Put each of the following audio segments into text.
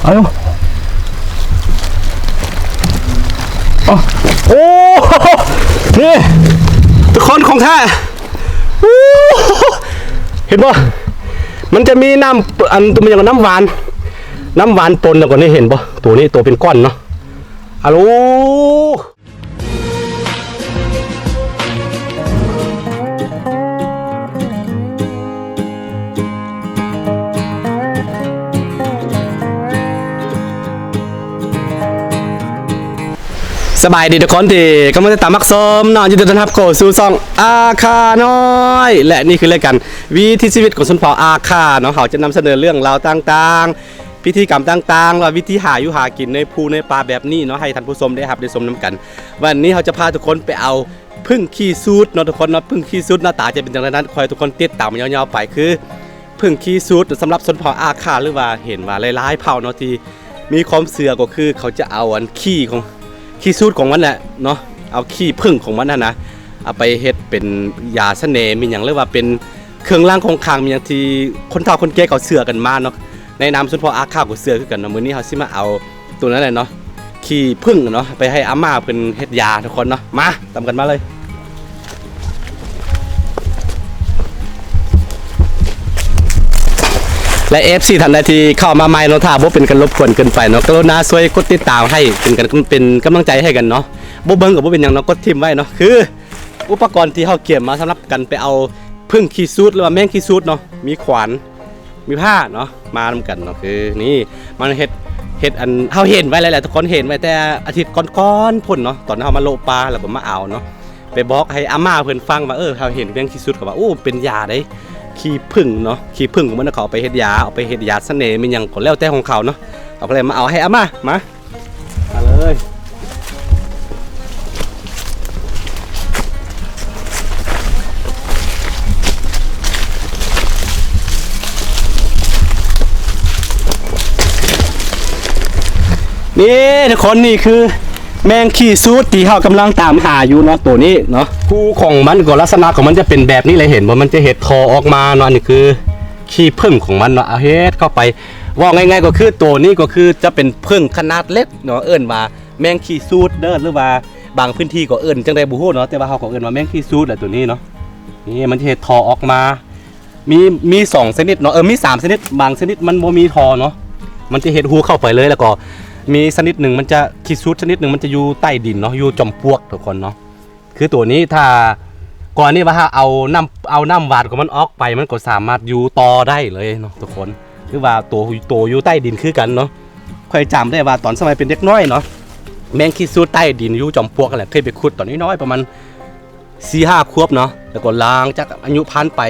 ໄປ ໂອ້ ໂອ້ ນີ້ ທຸກຄົນ ຂອງແທ້ ໂອ້ ເຫັນບໍ່? ມັນຈະມີນ້ຳ ອັນ ຕົວ ມັນຫຍັງ ນ້ຳຫວານ ນ້ຳຫວານປົນ ແລ້ວກໍນີ້ ເຫັນບໍ່? ຕົວນີ້ ຕົວເປັນກ້ອນເນາະ ອາໂລ. ສະບາຍດີທຸກຄົນທີ່ກຳລັງຕິດຕາມຮັບຊົມເນາະ, ຍິນດີຕ້ອນຮັບເຂົ້າສູ່ຊ່ອງອາຄານ້ອຍ ແລະ ນີ້ຄືລາຍການວິຖີຊີວິດຂອງຊົນເຜົ່າອາຄາເນາະ. ເຮົາຈະນຳສະເໜີເລື່ອງລາວຕ່າງໆ ພິທີກຳຕ່າງໆ ແລະ ວິທີຫາຢູ່ຫາກິນໃນພູໃນປ່າແບບນີ້ເນາະ ໃຫ້ທ່ານຜູ້ຊົມໄດ້ຮັບໄດ້ຊົມນຳກັນ. ວັນນີ້ເຮົາຈະພາທຸກຄົນໄປເອົາ ເຜິ້ງຂີ້ສູດເນາະທຸກຄົນເນາະ, ເຜິ້ງຂີ້ສູດໜ້າຕາຈະເປັນຈັ່ງໃດນັ້ນ ຂໍໃຫ້ທຸກຄົນຕິດຕາມຍາວໆໄປ. ຄືເຜິ້ງຂີ້ສູດສຳລັບຊົນເຜົ່າອາຄາ ຫຼືວ່າເຫັນວ່າຫຼາຍໆເຜົ່າເນາະ ທີ່ມີຄວາມເຊື່ອກໍຄືເຂົາຈະເອົາອັນຂີ້ຂອງ ຂີ້ສູດຂອງມັນແຫຼະເນາະ, ເອົາຂີ້ເຜິ້ງຂອງມັນຫັ້ນນະ ເອົາໄປເຮັດເປັນຢາສະເໜ່ແມ່ນຫຍັງ ຫຼືວ່າເປັນເຄື່ອງລາງຂອງຂລັງແມ່ນຫຍັງ ທີ່ຄົນເຖົ້າຄົນແກ່ເຂົາເຊື່ອກັນມາເນາະ. ໃນນາມຊົນເຜົ່າອາຄາກໍເຊື່ອຄືກັນເນາະ. ມື້ນີ້ເຮົາຊິມາເອົາ ໂຕນັ້ນແຫຼະເນາະ ຂີ້ເຜິ້ງເນາະ ໄປໃຫ້ອາມ່າເພິ່ນເຮັດຢາທຸກຄົນເນາະ. ມາ ຕາມກັນມາເລີຍ. ແລະ ເອັຟຊີ ທ່ານໃດທີ່ເຂົ້າມາໃໝ່ເນາະ ຖ້າບໍ່ເປັນການລົບກວນເກີນໄປເນາະ ກະລຸນາຊ່ວຍກົດຕິດຕາມໃຫ້ເປັນການ ເປັນກຳລັງໃຈໃຫ້ກັນເນາະ. ບໍ່ເບິ່ງກໍບໍ່ເປັນຫຍັງເນາະ, ກົດຖິ້ມໄວ້ເນາະ. ຄືອຸປະກອນທີ່ເຮົາກຽມມາສຳລັບການໄປເອົາເຜິ້ງຂີ້ສູດ ຫຼືວ່າແມງຂີ້ສູດເນາະ ມີຂວານ ມີຜ້າເນາະ ມານຳກັນເນາະ. ຄືນີ້ມັນເຮັດ ເຮັດອັນ ເຮົາເຫັນໄວ້ແລ້ວແຫຼະທຸກຄົນ, ເຫັນໄວ້ແຕ່ອາທິດກ່ອນໆພຸ້ນເນາະ ຕອນເຮົາມາໂລະປ່າ ແລ້ວກໍມາເອົາເນາະ. ໄປບອກໃຫ້ອາມ່າເພິ່ນຟັງວ່າ ເອີ ເຮົາເຫັນແມງຂີ້ສູດ ເຂົາວ່າ ໂອ້ ເປັນຢາເດ້ ຂີ້ເຜິ້ງເນາະ, ຂີ້ເຜິ້ງຂອງມັນນະ ເຂົາເອົາໄປເຮັດຢາ ເອົາໄປເຮັດຢາສະເໜ່ແມ່ນຫຍັງກໍແລ້ວແຕ່ຂອງເຂົາເນາະ. ເຮົາກໍເລີຍມາເອົາໃຫ້ອາມ່າ ມາ ມາເລີຍ. ນີ້ທຸກຄົນ ນີ້ຄືແມງຂີ້ສູດທີ່ເຮົາກຳລັງຕາມຫາຢູ່ເນາະ ໂຕນີ້ເນາະ. ຮູຂອງມັນກໍລັກສະນະຂອງມັນຈະເປັນແບບນີ້ເລີຍ ເຫັນບໍ່? ມັນຈະເຮັດທໍ່ອອກມາເນາະ. ອັນນີ້ຄືຂີ້ເຜິ້ງຂອງມັນເນາະ ເອົາເຮັດເຂົ້າໄປ. ເວົ້າງ່າຍໆກໍຄືໂຕນີ້ກໍຄືຈະເປັນເຜິ້ງຂະໜາດເລັກເນາະ ເອີ້ນວ່າ ແມງຂີ້ສູດເດີ ຫຼືວ່າບາງພື້ນທີ່ກໍເອີ້ນຈັ່ງໃດບໍ່ຮູ້ເນາະ, ແຕ່ວ່າເຮົາກໍເອີ້ນວ່າແມງຂີ້ສູດແຫຼະໂຕນີ້ເນາະ. ນີ້ມັນຈະເຮັດທໍ່ອອກມາ ມີ ມີສອງຊະນິດເນາະ ເອີ ມີສາມຊະນິດ. ບາງຊະນິດມັນບໍ່ມີທໍ່ເນາະ ມັນຈະເຮັດຮູເຂົ້າໄປເລີຍ. ແລ້ວກໍມີຊະນິດໜຶ່ງ ມັນຈະ ຂີ້ສູດຊະນິດໜຶ່ງ ມັນຈະຢູ່ໃຕ້ດິນເນາະ ຢູ່ຈອມປວກທຸກຄົນເນາະ. ຄືໂຕນີ້ ຖ້າ ກ່ອນນີ້ວ່າເຮົາເອົານ້ຳ ເອົານ້ຳຫວານຂອງມັນອອກໄປ ມັນກໍສາມາດຢູ່ຕໍ່ໄດ້ເລີຍເນາະທຸກຄົນ. ຄືວ່າໂຕ ໂຕຢູ່ໃຕ້ດິນຄືກັນເນາະ. ຂ້ອຍຈຳໄດ້ວ່າຕອນສະໄໝເປັນເດັກນ້ອຍເນາະ ແມງຂີ້ສູດໃຕ້ດິນຢູ່ຈອມປວກຫັ້ນແຫຼະ ເຄີຍໄປຂຸດຕອນນ້ອຍໆ ປະມານສີ່ຫ້າຂວບເນາະ. ແລ້ວກໍຫຼັງຈາກອາຍຸຜ່ານໄປ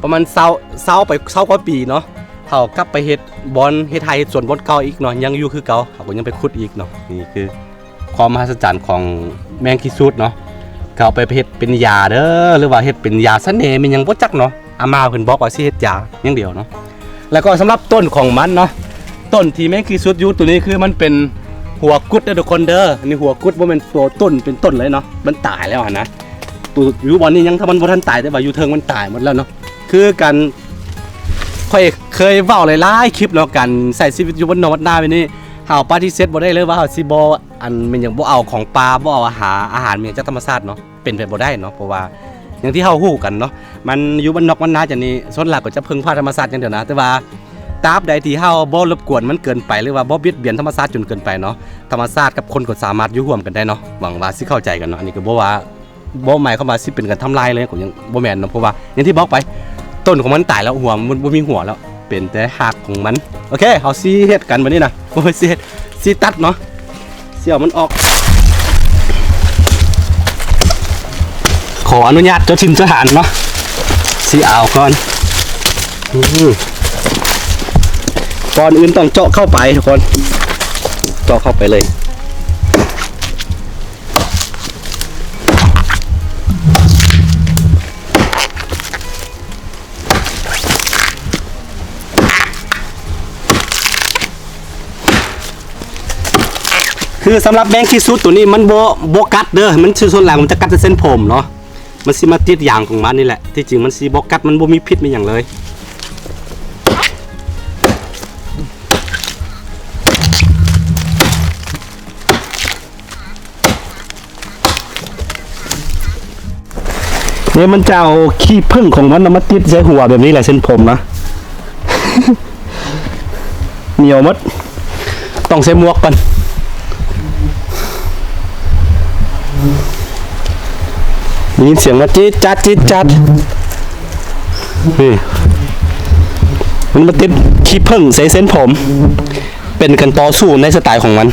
ປະມານຊາວ ຊາວໄປ ຊາວກວ່າປີເນາະ ເຮົາກັບໄປເຮັດບ່ອນ ເຮັດໄຮ່ເຮັດສວນບ່ອນເກົ່າອີກເນາະ ຍັງຢູ່ຄືເກົ່າ ເຮົາກໍຍັງໄປຂຸດອີກເນາະ. ນີ້ຄື ຄວາມມະຫັດສະຈັນຂອງແມງຂີ້ສູດເນາະ. ເຂົາເອົາໄປເຮັດເປັນຢາເດີ ຫຼືວ່າເຮັດເປັນຢາສະເໜ່ແມ່ນຫຍັງບໍ່ຈັກເນາະ. ອາມ່າເພິ່ນບອກວ່າຊິເຮັດຢາຢ່າງດຽວເນາະ. ແລ້ວກໍສຳລັບຕົ້ນຂອງມັນເນາະ ຕົ້ນທີ່ແມງຂີ້ສູດຢູ່ໂຕນີ້ ຄືມັນເປັນຫົວກຸດເດີທຸກຄົນເດີ. ອັນນີ້ຫົວກຸດ ບໍ່ແມ່ນຕົວຕົ້ນເປັນຕົ້ນເລີຍເນາະ ມັນຕາຍແລ້ວຫັ້ນນະ. ຕົວຢູ່ບ່ອນນີ້ຍັງ ຖ້າມັນບໍ່ທັນຕາຍ ແຕ່ວ່າຢູ່ເທິງມັນຕາຍໝົດແລ້ວເນາະ. ຄືການ ຂ້ອຍເຄີຍເວົ້າຫຼາຍໆຄລິບເນາະ ການໃຊ້ຊີວິດຢູ່ບ້ານນອກບ້ານນາແບບນີ້ ເຮົາປະຕິເສດບໍ່ໄດ້ເລີຍວ່າເຮົາຊິບໍ່ ອັນແມ່ນຫຍັງ ບໍ່ເອົາຂອງປ່າ ບໍ່ເອົາອາຫາ ອາຫານແມ່ນຫຍັງຈາກທຳມະຊາດເນາະ ເປັນໄປບໍ່ໄດ້ເນາະ. ເພາະວ່າຢ່າງທີ່ເຮົາຮູ້ກັນເນາະ ມັນຢູ່ບ້ານນອກບ້ານນາຈັ່ງນີ້ ສ່ວນຫຼາຍກໍຈະເພິ່ງພາທຳມະຊາດຢ່າງດຽວນະ. ແຕ່ວ່າຕາບໃດທີ່ເຮົາບໍ່ລົບກວນມັນເກີນໄປ ຫຼືວ່າບໍ່ບຽດບຽນທຳມະຊາດຈົນເກີນໄປເນາະ ທຳມະຊາດກັບຄົນກໍສາມາດຢູ່ຮ່ວມກັນໄດ້ເນາະ. ຫວັງວ່າຊິເຂົ້າໃຈກັນເນາະ. ອັນນີ້ກໍບໍ່ວ່າ ບໍ່ໝາຍຄວາມວ່າຊິເປັນການທຳລາຍເລີຍ ກໍຍັງບໍ່ແມ່ນເນາະ. ເພາະວ່າຢ່າງທີ່ບອກໄປ ຕົ້ນຂອງມັນຕາຍແລ້ວ ຫົວມັນບໍ່ມີຫົວແລ້ວ ເປັນແຕ່ຮາກຂອງມັນ. ໂອເຄ ເຮົາຊິເຮັດກັນບັດນີ້ນະ ບໍ່ແມ່ນຊິເຮັດ ຊິຕັດເນາະ ຊິເອົາມັນອອກ. ຂໍອະນຸຍາດເຈົ້າຖິ່ນເຈົ້າຖານເນາະ ຊິເອົາກ່ອນ. ອືມ ກ່ອນອື່ນຕ້ອງເຈາະເຂົ້າໄປທຸກຄົນ ເຈາະເຂົ້າໄປເລີຍ. ຄືສຳລັບແມງຂີ້ສູດໂຕນີ້ມັນບໍ່ ບໍ່ກັດເດີ ມັນຊິ ສ່ວນຫຼາຍມັນຈະກັດແຕ່ເສັ້ນຜົມເນາະ ມັນຊິມາຕິດຢາງຂອງມັນນີ້ແຫຼະ. ທີ່ຈິງມັນຊິບໍ່ກັດ ມັນບໍ່ມີພິດມີຫຍັງເລີຍ. ເດ້ ມັນຈະເອົາຂີ້ເຜິ້ງຂອງມັນນະມາຕິດໃສ່ຫົວແບບນີ້ແຫຼະ ເສັ້ນຜົມນະ ໜຽວໝົດ ຕ້ອງໃສ່ໝວກກ່ອນ. ໄດ້ຍິນສຽງມາຈີດຈັດ ຈີດຈັດ ນີ້ ມັນມາຕິດຂີ້ເຜິ້ງໃສ່ເສັ້ນຜົມ ເປັນການຕໍ່ສູ້ໃນສະໄຕຂອງມັນ.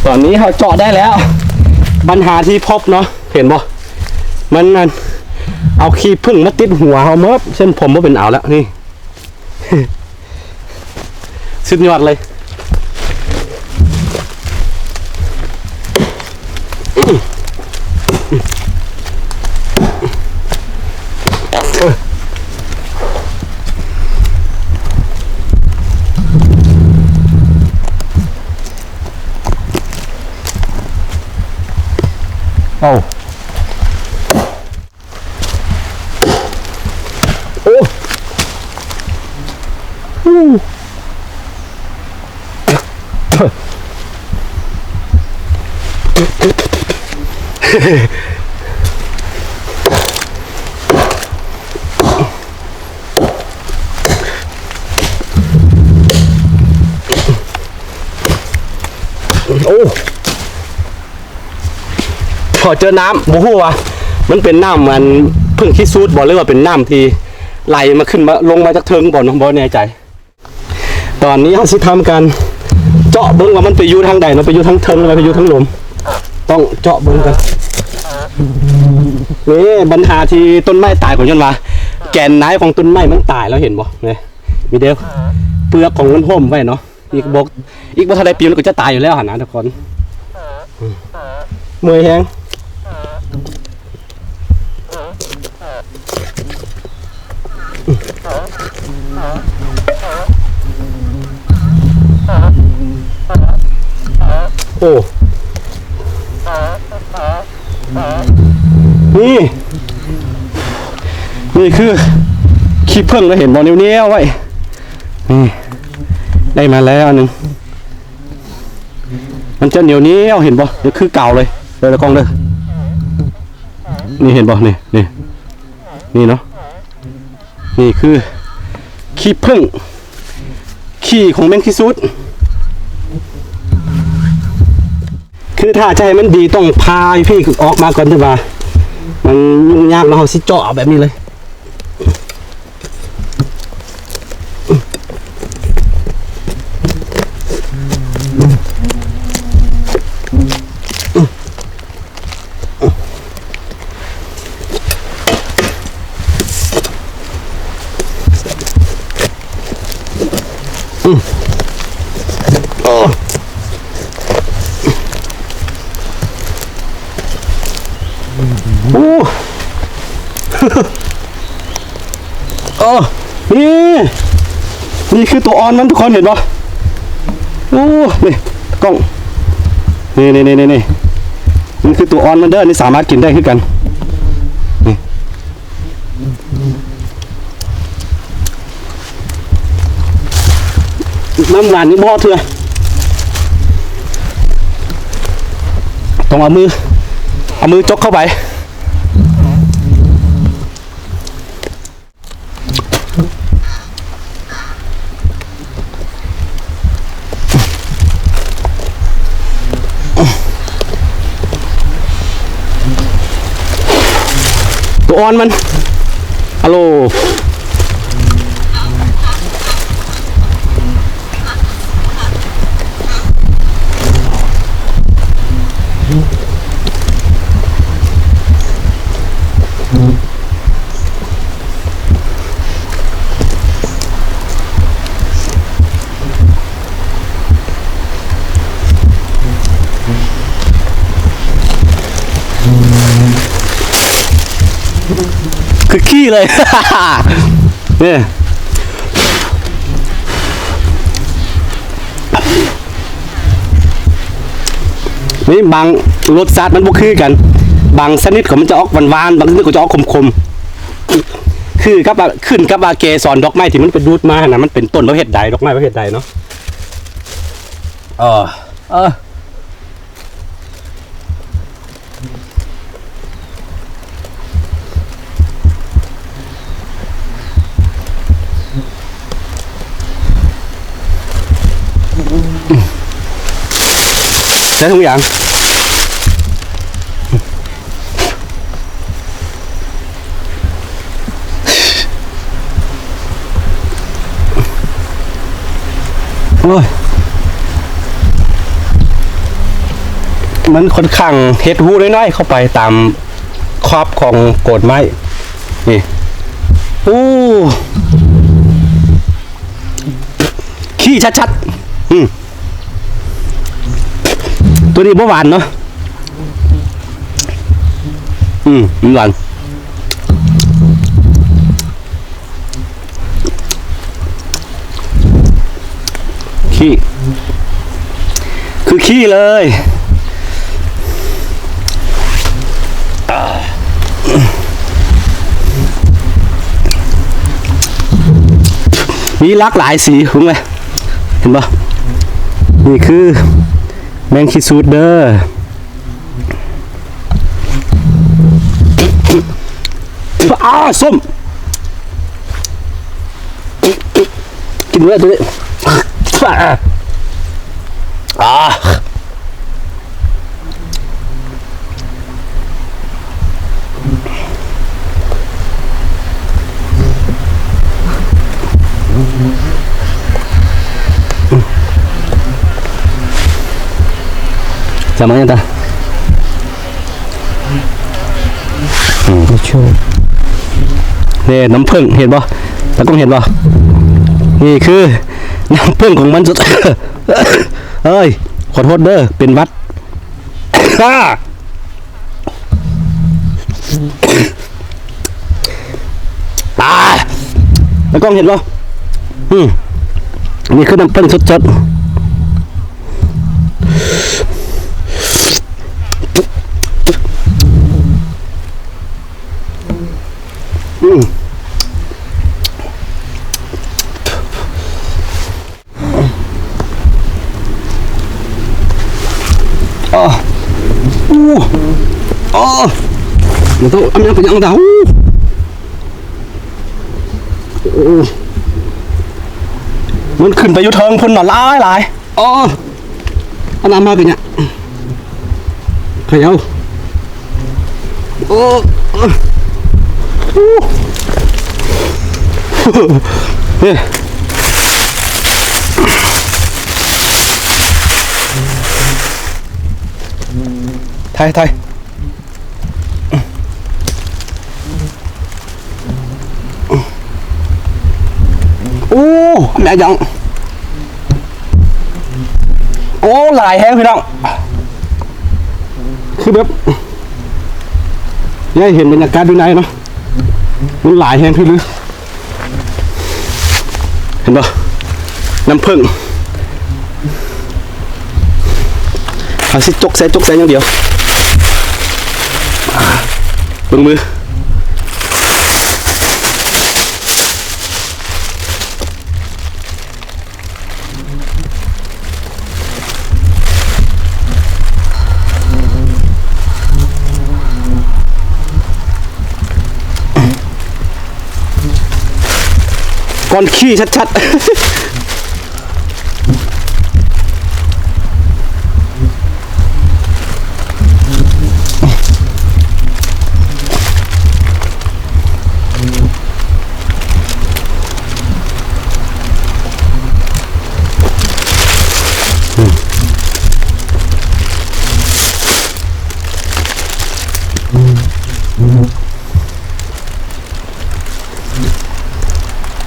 ຕອນນີ້ເຮົາເຈາະໄດ້ແລ້ວ. ບັນຫາທີ່ພົບເນາະ ເຫັນບໍ່? ມັນ ມັນເອົາຂີ້ເຜິ້ງມາຕິດຫົວເຮົາໝົດ ເສັ້ນຜົມບໍ່ເປັນເອົາແລ້ວນີ້. ສຸດຍອດເລີຍ. ເອົາ. ໂອ້ ໂອ້. ພໍເຈີນ້ຳ ບໍ່ຮູ້ວ່າມັນເປັນນ້ຳອັນເຜິ້ງຂີ້ສູດບໍ່ ຫຼືວ່າເປັນນ້ຳທີ່ໄຫຼມາຂຶ້ນມາ ລົງມາຈາກເທິງບໍ່ເນາະ ບໍ່ແນ່ໃຈ. ຕອນນີ້ເຮົາຊິທຳການເຈາະເບິ່ງວ່າມັນໄປຢູ່ທາງໃດເນາະ ໄປຢູ່ທາງເທິງ ຫຼືວ່າໄປຢູ່ທາງລຸ່ມ ຕ້ອງເຈາະເບິ່ງກ່ອນ. ນີ້ບັນຫາທີ່ຕົ້ນໄມ້ຕາຍກໍຍ້ອນວ່າແກນໃນຂອງຕົ້ນໄມ້ມັນຕາຍແລ້ວ ເຫັນບໍ່? ນີ້ ມີແຕ່ເປືອກຂອງມັນຫົ້ມໄວ້ເນາະ. ອີກບໍ່ ອີກບໍ່ເທົ່າໃດປີມັນກໍຈະຕາຍຢູ່ແລ້ວຫັ້ນນະທຸກຄົນ. ເມື່ອຍແຮງ. ໂອ້ ນີ້ ນີ້ຄືຂີ້ເຜິ້ງ ເຫັນບໍ່? ໜຽວໆໄວ້. ນີ້ ໄດ້ມາແລ້ວອັນໜຶ່ງ. ມັນຈະໜຽວໆ ເຫັນບໍ່? ຄືເກົ່າເລີຍ ເດີ ກ້ອງເດີ. ນີ້ເຫັນບໍ່? ນີ້ ນີ້ ນີ້ເນາະ. ນີ້ຄືຂີ້ເຜິ້ງ ຂີ້ຂອງແມງຂີ້ສູດ. ຄືຖ້າຈະໃຫ້ມັນດີຕ້ອງຜ່າພີ້ອອກມາກ່ອນ ແຕ່ວ່າມັນຫຍຸ້ງຍາກເນາະ. ເຮົາຊິເຈາະເອົາແບບນີ້ເລີຍ. ໂອ້ ເອີ ນີ້ ນີ້ຄືຕົວອ່ອນມັນ ທຸກຄົນເຫັນບໍ່? ໂອ້ ນີ້ກ້ອງ ນີ້ ນີ້ ນີ້ ນີ້ ນີ້ຄືຕົວອ່ອນມັນເດີ. ນີ້ສາມາດກິນໄດ້ຄືກັນ. ນີ້ ນ້ຳຫວານຍັງບໍ່ເທື່ອ ຕ້ອງເອົາມື ເອົາມືຈົກເຂົ້າໄປ. ຕົວອ່ອນມັນ ອາໂລ. ຄືຂີ້ເລີຍ ນີ້. ນີ້ບາງລົດຊາດມັນບໍ່ຄືກັນ, ບາງຊະນິດກໍມັນຈະອອກຫວານໆ, ບາງຊະນິດກໍຈະອອກຂົມໆ ຄືກັບວ່າ ຂຶ້ນກັບວ່າເກສອນດອກໄມ້ທີ່ມັນໄປດູດມາຫັ້ນນະ ມັນເປັນຕົ້ນປະເພດໃດ, ດອກໄມ້ປະເພດໃດເນາະ. ເອີ ເອີ ໃສ່ຖົງຢາງ. ໂອ້ຍ ມັນຂ້ອນຂ້າງເຮັດຮູນ້ອຍໆເຂົ້າໄປຕາມຂອບຂອງໂກນໄມ້ນີ້. ໂອ້ ຂີ້ຊັດໆ. ອືມ ຕົວນີ້ບໍ່ຫວານເນາະ. ອືມ ມັນຫວານ. ຂີ້ ຄືຂີ້ເລີຍ. ມີຫຼາກຫຼາຍສີ ເບິ່ງເລີຍ ເຫັນບໍ່? ນີ້ຄືແມງຂີ້ສູດເດີ. ອ້າ ສົ້ມ ກິນບໍ່ໄດ້ຕົວນີ້. ອ້າ ຈຳເອົາຫຍັງຕາ? ອືມ ເນ ນ້ຳເຜິ້ງ ເຫັນບໍ່? ຕາກ້ອງເຫັນບໍ່? ນີ້ຄືນ້ຳເຜິ້ງຂອງມັນ. ເອີຍ ຂໍໂທດເດີ ເປັນຫວັດ. ຕາ ຕາກ້ອງເຫັນບໍ່? ອືມ ນີ້ຄືນ້ຳເຜິ້ງສົດໆ. ອືມ ອໍ ອູ້ ອໍ ມັນຕ້ອງ ອັນນັ້ນເປັນຫຍັງຕາ? ອູ້ ໂອ້ ມັນຂຶ້ນໄປຢູ່ເທິງພຸ້ນເນາະ ຫຼາຍໆ. ອໍ ອັນນັ້ນມາເປັນຫຍັງ? ຂະເຍົາ. ໂອ້ ເອີ ເອີ ຖ່າຍ ຖ່າຍ. ໂອ້ ແມ່ນຫຍັງ? ໂອ້ ຫຼາຍແຮງພີ່ນ້ອງ. ຄືແບບ ຢາກໃຫ້ເຫັນບັນຍາກາດຢູ່ໃນເນາະ ມັນຫຼາຍແຮງພີ່ລື. ເຫັນບໍ່? ນ້ຳເຜິ້ງ ເຮົາຊິຈົກໃສ່ ຈົກໃສ່ຢ່າງດຽວ. ເບິ່ງມື ກ້ອນຂີ້ຊັດໆ.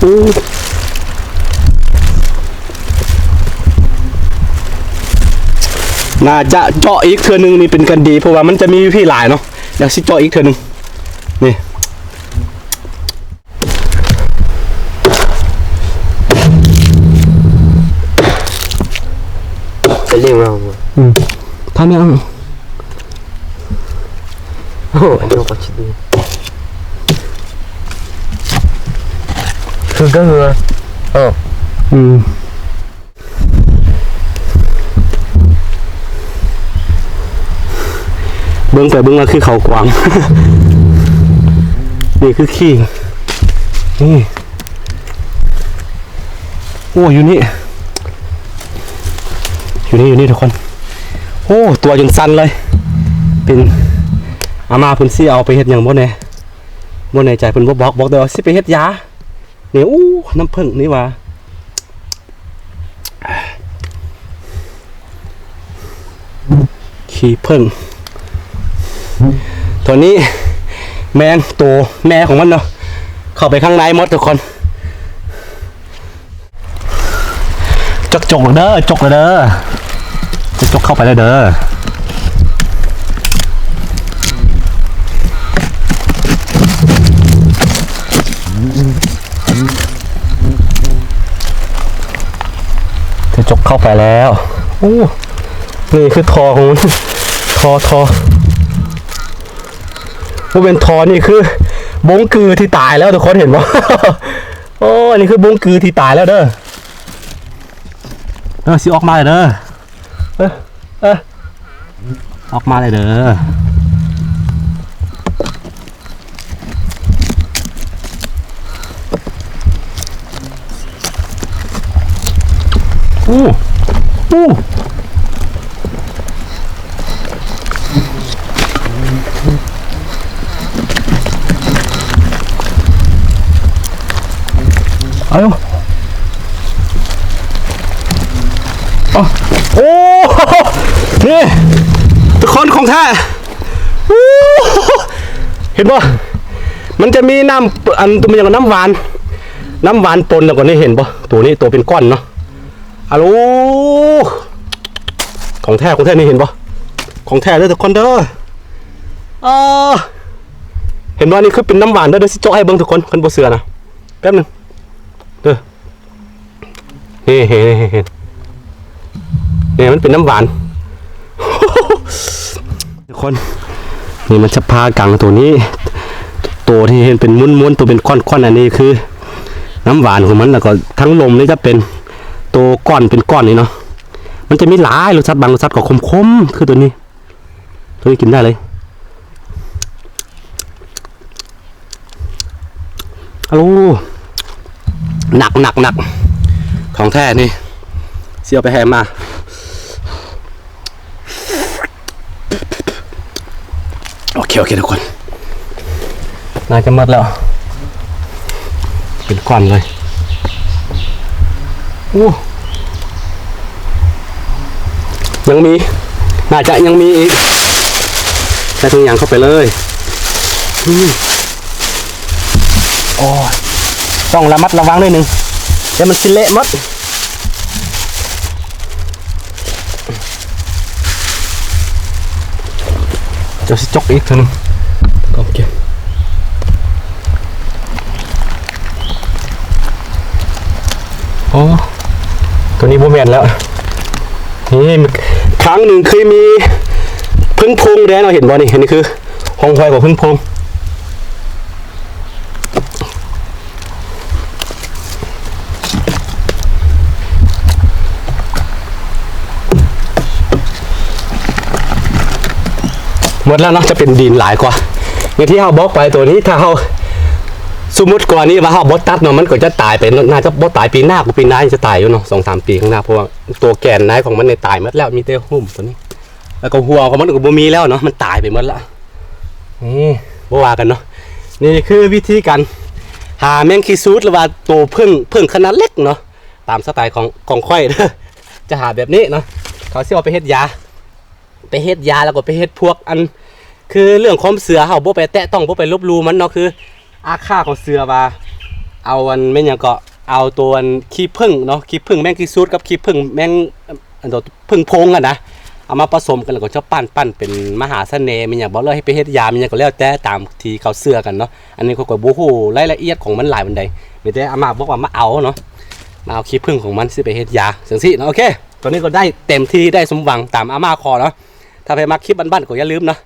ໂອ້ ໜ້າຈະເຈາະອີກເທື່ອໜຶ່ງນີ້ເປັນການດີ ເພາະວ່າມັນຈະມີຢູ່ພີ້ຫຼາຍເນາະ. ດຽວຊິເຈາະອີກເທື່ອໜຶ່ງ ນີ້ ເປັນເລື່ອງລາວ. ອືມ ຖ້າແມ່ນ Aduh, kocit ni. Sudah, sudah. Oh. ອືມ ເບິ່ງໄປເບິ່ງມາຄືເຂົາກວາງ. ນີ້ຄືຂີ້ ນີ້. ໂອ້ ຢູ່ນີ້ ຢູ່ນີ້ ຢູ່ນີ້ທຸກຄົນ. ໂອ້ ຕົວຈົນສັ່ນເລີຍ. ເປັນ ອາມ່າເພິ່ນຊິເອົາໄປເຮັດຫຍັງບໍ່ແນ່ ບໍ່ແນ່ໃຈ. ເພິ່ນບໍ່ບອກ ບອກແຕ່ວ່າຊິໄປເຮັດຢາ. ນີ້ ໂອ້ ນ້ຳເຜິ້ງນີ້ຫວ່າ. ຂີ້ເຜິ້ງ ຕົວນີ້ແມງໂຕແມ່ຂອງມັນເນາະ ເຂົ້າໄປຂ້າງໃນໝົດທຸກຄົນ. ຈະຈົກແລ້ວເດີ ຈົກແລ້ວເດີ ຈະຈົກເຂົ້າໄປແລ້ວເດີ. ຈະຈົກເຂົ້າໄປແລ້ວ. ໂອ້ ນີ້ຄືທໍ່ຂອງມັນ ທໍ່ ທໍ່ ບໍ່ແມ່ນທໍ່ ນີ້ຄືບົງກືທີ່ຕາຍແລ້ວ ທຸກຄົນເຫັນບໍ່? ໂອ້ ນີ້ຄືບົງກືທີ່ຕາຍແລ້ວເດີ. ເອີ ຊິອອກມາແລ້ວເດີ. ເອີ ເອີ ອອກມາແລ້ວເດີ. ໂອ້ ໂອ້ ເອົາ ໂອ້ ນີ້ ທຸກຄົນ ຂອງແທ້. ໂອ້ ເຫັນບໍ່? ມັນຈະມີນ້ຳ ອັນ ຕົວມັນຫຍັງ ນ້ຳຫວານ ນ້ຳຫວານປົນ ແລ້ວກໍນີ້ ເຫັນບໍ່? ຕົວນີ້ ຕົວເປັນກ້ອນເນາະ. ອາໂຫຼ ຂອງແທ້ ຂອງແທ້ ນີ້ ເຫັນບໍ່? ຂອງແທ້ເດີທຸກຄົນເດີ. ເອີ ເຫັນບໍ່? ນີ້ຄືເປັນນ້ຳຫວານເດີ. ດຽວຊິເຈາະໃຫ້ເບິ່ງທຸກຄົນ ຄັນບໍ່ເຊື່ອນະ. ແປັບໜຶ່ງເດີ. ນີ້ ເຫັນ ເຫັນ ເຫັນ ເຫັນ ນີ້ມັນເປັນນ້ຳຫວານ ທຸກຄົນ. ນີ້ມັນສະພາກາງ ໂຕນີ້ ໂຕທີ່ເຫັນເປັນມົນໆ ໂຕເປັນກ້ອນໆ ອັນນີ້ຄືນ້ຳຫວານຂອງມັນ. ແລ້ວກໍທັງລົມນີ້ຈະເປັນໂຕກ້ອນ ເປັນກ້ອນນີ້ເນາະ. ມັນຈະມີຫຼາຍລົດຊາດ ບາງລົດຊາດກໍຂົມໆ ຄືໂຕນີ້. ຕົວນີ້ກິນໄດ້ເລີຍ. ໂອ້ ໜັກ ໜັກ ໜັກ ຂອງແທ້ນີ້ ຊິເອົາໄປໃຫ້ອາມ່າ. ໂອເຄ ໂອເຄ ທຸກຄົນ ໜ້າຈະໝົດແລ້ວ ເປັນກ້ອນເລີຍ. ໂອ້ ຍັງມີ ໜ້າຈະຍັງມີອີກ. ໃສ່ຖົງຢາງເຂົ້າໄປເລີຍ. ອືມ ໂອ້ຍ ຕ້ອງລະມັດລະວັງໜ້ອຍໜຶ່ງ ດຽວມັນຊິເລະໝົດ. ຈະຊິຈົກອີກເທື່ອໜຶ່ງ. ໂອເຄ ໂອ້ ຕົວນີ້ບໍ່ແມ່ນແລ້ວ. ນີ້ ຄັ້ງໜຶ່ງເຄີຍມີເຜິ້ງໂພງແດ່ເນາະ ເຫັນບໍ່ນີ້? ອັນນີ້ຄືຮ່ອງຮອຍຂອງເຜິ້ງໂພງ. ໝົດແລ້ວເນາະ ຈະເປັນດິນຫຼາຍກວ່າ. ຢ່າງທີ່ເຮົາບອກໄປ ຕົວນີ້ຖ້າເຮົາ ສົມມຸດກອນນີ້ວ່າເຮົາບໍ່ຕັດເນາະ ມັນກໍຈະຕາຍໄປເນາະ ໜ້າຈະບໍ່ຕາຍປີໜ້າ ກວ່າປີໜ້າຈະຕາຍຢູ່ເນາະ ສອງສາມປີຂ້າງໜ້າ ເພາະວ່າຕົວແກນໃນຂອງມັນນີ້ຕາຍໝົດແລ້ວ ມີແຕ່ຫຸ້ມຕົວນີ້ ແລ້ວກໍຫົວຂອງມັນກໍບໍ່ມີແລ້ວເນາະ ມັນຕາຍໄປໝົດແລ້ວ. ນີ້ ບໍ່ວ່າກັນເນາະ ນີ້ຄືວິທີການຫາແມງຂີ້ສູດ ຫຼືວ່າໂຕເຜິ້ງ ເຜິ້ງຂະໜາດເລັກເນາະ ຕາມສະໄຕຂອງ ຂອງຂ້ອຍເດີ ຈະຫາແບບນີ້ເນາະ. ເຂົາຊິເອົາໄປເຮັດຢາ ໄປເຮັດຢາ ແລ້ວກໍໄປເຮັດພວກອັນ ຄືເລື່ອງຄວາມເຊື່ອ ເຮົາບໍ່ໄປແຕະຕ້ອງ ບໍ່ໄປລົບຫຼູ່ມັນເນາະ ຄືອາຄາເຂົາເຊື່ອວ່າ ເອົາອັນ ແມ່ນຫຍັງເກາະ ເອົາໂຕອັນຂີ້ເຜິ້ງເນາະ ຂີ້ເຜິ້ງແມງຂີ້ສູດກັບຂີ້ເຜິ້ງແມງ ອັນໂຕເຜິ້ງໂພງຫັ້ນນະ ເອົາມາປະສົມກັນ ແລ້ວກໍຈະປັ້ນ ປັ້ນເປັນມະຫາສະເໜ່ແມ່ນຫຍັງບໍ ຫຼືໃຫ້ໄປເຮັດຢາແມ່ນຫຍັງກໍແລ້ວແຕ່ ຕາມທີ່ເຂົາເຊື່ອກັນເນາະ. ອັນນີ້ຂ້ອຍກໍບໍ່ຮູ້ລາຍລະອຽດຂອງມັນຫຼາຍປານໃດ ມີແຕ່ອາມ່າບອກວ່າມາເອົາເນາະ ມາເອົາຂີ້ເຜິ້ງຂອງມັນຊິໄປເຮັດຢາ ຈັ່ງຊີ້ເນາະ. ໂອເຄ ຕອນນີ້ກໍໄດ້ເຕັມທີ່ ໄດ້ສົມຫວັງຕາມອາມ່າຂໍເນາະ. ຖ້າໃຜມັກຄລິບບ້ານໆ ກໍຢ່າລືມເນາະ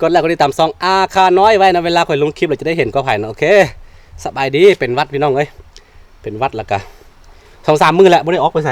ກົດໄລກົດຕິດຕາມຊ່ອງອາຄານ້ອຍໄວ້ນະ ເວລາຂ້ອຍລົງຄລິບແລ້ວຈະໄດ້ເຫັນກໍໃຜນະ. ໂອເຄ ສະບາຍດີ. ເປັນຫວັດພີ່ນ້ອງເອີຍ ເປັນຫວັດແລ້ວກະສອງສາມມື້ແລ້ວ ບໍ່ໄດ້ອອກໄປໃສ.